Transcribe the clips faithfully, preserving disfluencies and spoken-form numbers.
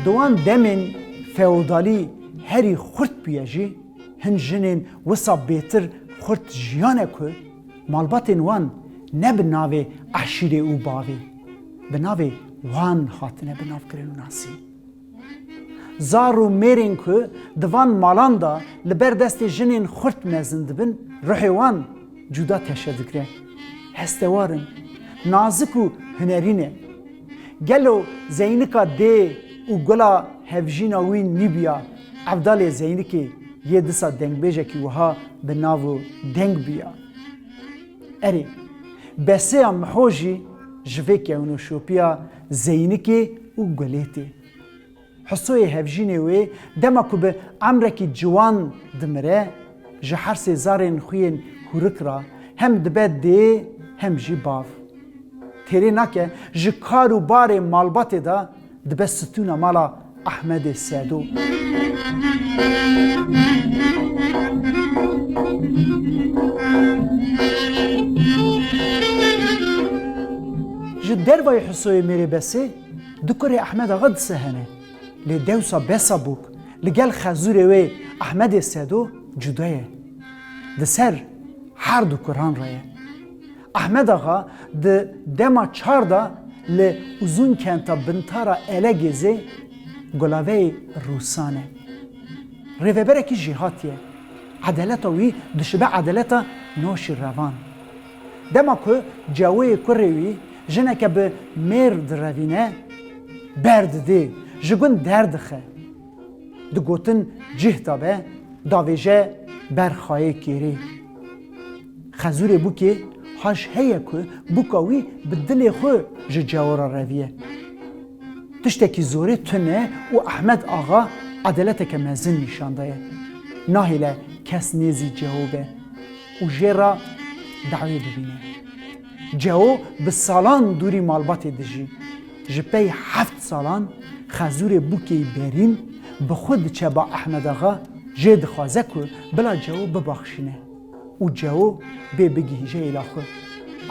Di wan demên feodalî herî xurt bûye jî, hin jinên wisa bêtir xurt jiyane ku malbatên wan ne bi navê eşîrê û bavê, bi navê wan hatine binavkirin û nasîn. Zar û mêrên ku di van malan de li ber destê jinên xurt mezin dibin, ruhê wan cuda teşe digre. Hestewar in, nazik û hunerî ne. Gelo Zeynika dê û gula hevjîna wî nîbûya Evdalê Zeynikê yê disa dengbêjekî wiha bi nav û deng bûya? Erê, Beseya Miho jî ji vê kewnoşopiya Zeynikê û gulê tê. Husoyê hevjînê wê dema ku bi emrekî ciwan dimire, ji hersê zarên xwe yên hûrik re hem dibe dê hem jî bav. Têrê nake ji kar û barê malbatê de dibe stûna mala Ehmedê Sedo. Ji dervayî Husoyê mêrê Besê du kurê Ehmed Axa dise hene. Lê dewsa Besa Bûk li gel xezûrê wê Ehmedê Sedo cuda ye. Di ser her du kuran re ye. Ehmed Axa di dema çar de li Uzûnkenta Bintara Elegêzê gulaveyê Rûsan e. Rêveberekî jêhatî ye. Edeleta wî dişibe edeleta Noşîrevan. Dema ku Cewoyê kurê wî jineke bi mêr direvîne, berdidê, ji gund derdixe. Digotin cih dabe, davêje ber xayê kêrê. Xezûrê Bûkê haj heye ku bûka wî bi dilê xwe ji Cewo re reviye. Tiştekî zorê tune û Ehmed Axa edeleteke mezin nîşan daye. Nahêle kes nêzî Cewo be û jê re dawê bibîne. Cewo bi salan dûrî malbatê dijî. Ji pey heft salan xezûrê Bûkê yî Berîn bi xwe diçe ba Ehmed Axa, jê dixwaze ku bila Cewo bibaxşîne û Cewo bê bigihîje êla xwe.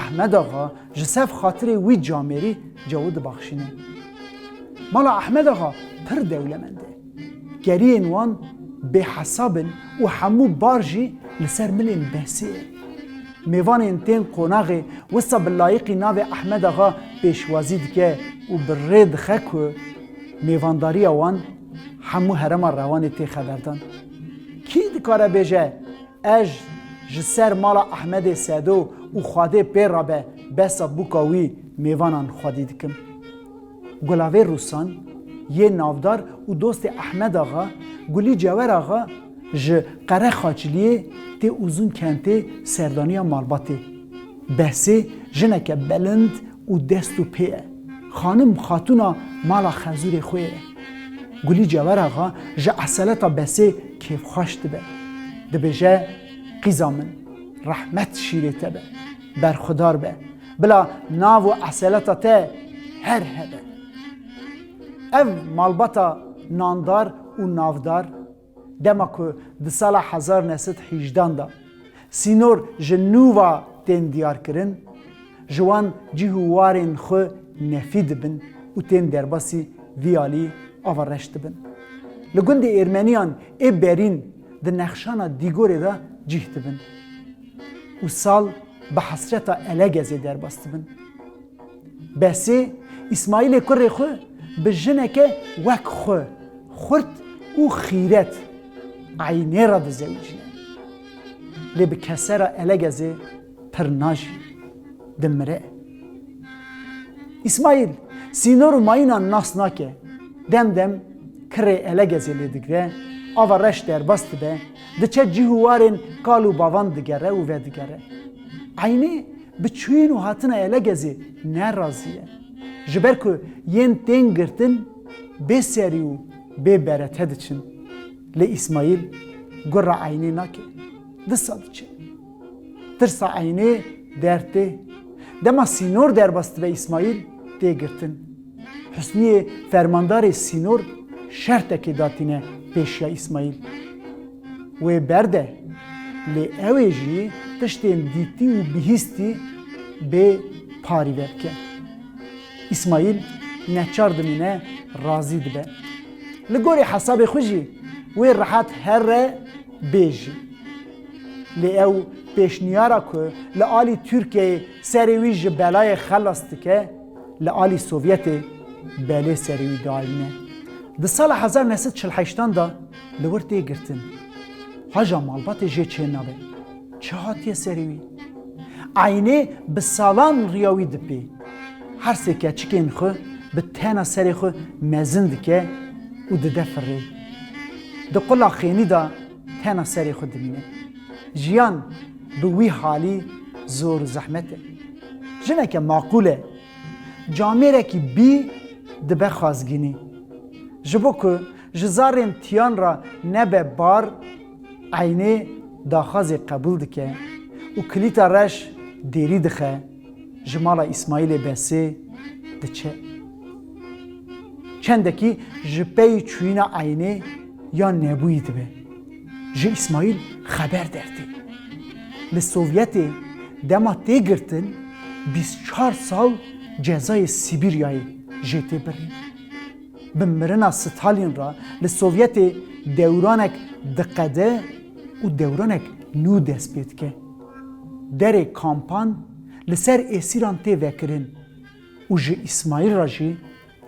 Ehmed Axa ji sev xatirê wî camêrî Cewo dibaxşîne. Mala Ehmed Axa pir dewlemend e. Keriyên wan bêhesab in û hemû bar jî li ser milên Besê ye. Mêvanên tên qonaxê wisa bi layiqî navê Ehmed Axa pêşwazî dike û bi rê dixe ku mêvandariya wan hemû herêma Rewanê tê xeberdan. Kî dikare bêje, ez ji ser mala Ehmedê Sedo û Xwedê pê re be besa bûka wî mêvanan xwedî dikim? Gulavê Rûsan yê navdar û dostê Ehmed Axa, Gulî Cewer Axa ji Qerexaçliyê tê Uzûnkentê serdaniya malbatê. Besê jineke bilind û dest û pê ye. Xanim xatûna mala xezûrê xwe ye. Gulî Cewer Axa ji eseleta Besê kêfxweş dibe. Dibêje, qîza min, rehmet şîrê te be, berxwedar be. Bila nav û eseleta te her hebe. Ev malbata nandar û navdar, dema ku di sala hezar neh sed hejdan de sînor ji nû ve tên diyarkirin, ji wan cih û warên xwe nefî dibin û tên derbasî vî alî ava reş dibin. Li gundê Êrmeniyan ê Berîn di nexşana Dîgorê de cih dibin û sal bi hesreta Elegezê derbas dibin. Besê Îsmaîlê kurê xwe bi jineke wek xwe, xurt û xîret, Eynê re dizewicîne. Lê bi kesera Elegezê pir najî, dimire. Îsmaîl sînor û mayînan nas nake. Dem dem kirê Elegezê lê digre, ava reş derbas dibe, diçe cih û warên kal û bavan digere û vedigere. Eynê bi çûyîn û hatina Elegezê ne razî ye. Ji ber ku yên tên girtin bê serî û bê berete diçin. Lê Îsmaîl gura Eynê nake. Disa diçe. Tirsa Eynê dertê. Dema sînor derbas dibe Îsmaîl tê girtin. Husniyê fermandarê sînor şertekê datîne pêşiya Îsmaîl. Wê berde, lê ew ê jî tiştên dîtî û bihîstî bê parîve bike. Îsmaîl neçar dimîne, razî dibe. Li gorî hesabê xwe jî wê rehet here bê jî. Lê ew pêşniyara ku li alî Tirkiyeyê serê wî ji belayê xelas dike, li alî Sovyetê belê serê wî diayîne. Di sala hezar neh sed çil heştan de li wir tê girtin. Haja malbatê jê çênabe. Çi hatiye serê wî? Eynê bi salan riya wî dipê. Her sê keçikên xwe bi tena serê xwe mezin dike û dide firê. Di qula xênî de tena serê xwe dimîne. Jiyan bi wî halî zor û zehmet e. Jineke maqûl e. Camêrekî bî dibe xwazgînî. Ji bo ku ji zarên tiyan re nebe bar, Eynê daxwazê qebûl dike û kilîta reş dêrî dixe, ji mala Îsmaîlê Besê diçe. Çendekî ji pey çûyîna Eynê ya nebûyî dibe. Ji Îsmaîl xeber dertê. Li Sovyetê dema tê girtin, bîst çar sal cezayê Sîbîryayê jê tê birîn. Bi mirina Stalîn re li Sovyetê dewranek diqede û dewranek nû dest pê dike. Derê kampan li ser êsîran tê vekirin û ji Îsmaîl re jî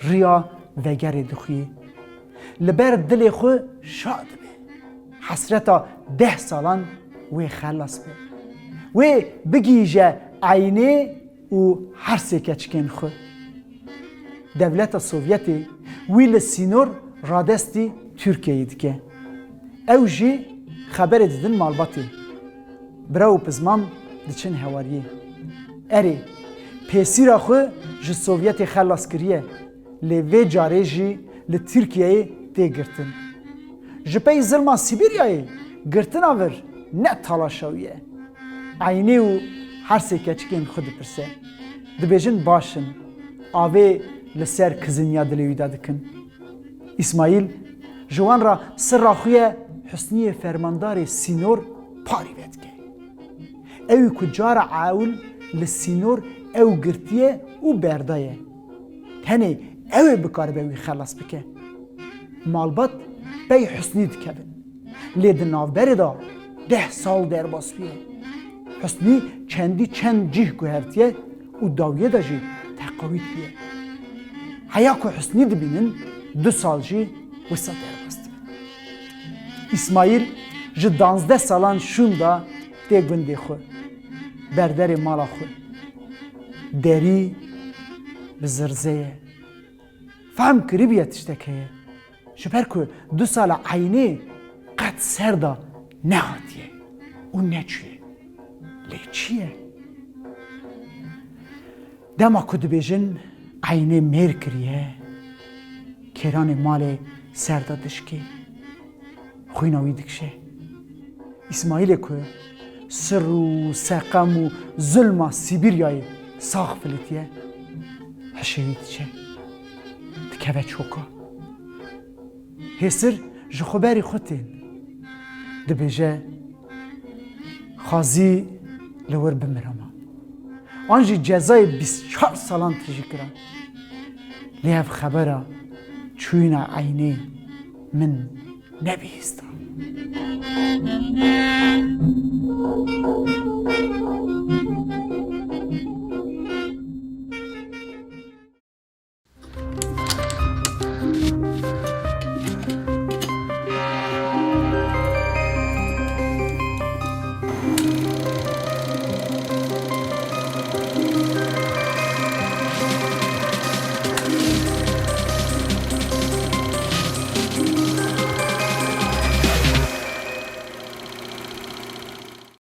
riya vegerê dixuyê. Li ber dilê xwe şa dibe. Hesreta deh salan wê xelas be. Wê bigihîje Eynê û her sê keçikên xwe. Dewleta Sovyetê wî li sînor radestî Tirkiyeyê dike. Ew jî xeberê didin malbatê. Bira û pizmam diçin hewariyê. Erê, pêsîra xwe ji Sovyetê xelas kiriye, lê vê carê jî li Tirkiyeyê tê girtin. Ji pey zilma Sîbîryayê girtina vir ne talaşa wî ye. Eynê û her sê keçikên xwe dipirse. Dibêjin baş in, avê li ser kiziniya dilê wî de dikin. Îsmaîl ji wan re sirra xwe yê Husniyê fermandarê sînor parî vedike. Ewî ku cara ewil li sînor ew girtiye û berdaye. Tenê ew ê bikaribe wî xelas bike. Malbat pey Husnî dikevin. Lê di navberê de deh sal derbas bûye. Husnî çendî çend cih guhertiye û dawiyê de jî teqawît bûye. Heya ku Husnî dibînin, du sal jî wisa derbas dibin. Îsmaîl ji danzdeh salan şûn de tê gundê xwe, berderê mala xwe. Derî bi zirze ye. Fehm kiribûye tiştek heye. Ji ber ku du sala Eynê qet ser de nehatiye û neçûye. Lê çi ye? Dema ku dibêjin Eynê mêr kiriye, kêranê malê ser de dişkê. Xwîna wî dikişe. Îsmaîlê ku sir û seqem û zulma Sîbîryayê sax filitiye, hişê wî diçe. Dikeve çoka. Hêsir ji xwe berî xwe tên. Dibêje, xwazî li wir bimirama. An jî cezayê bîst çar salan tijî kira. Lê ev xebera çûyîna Eynê min nebihîsta.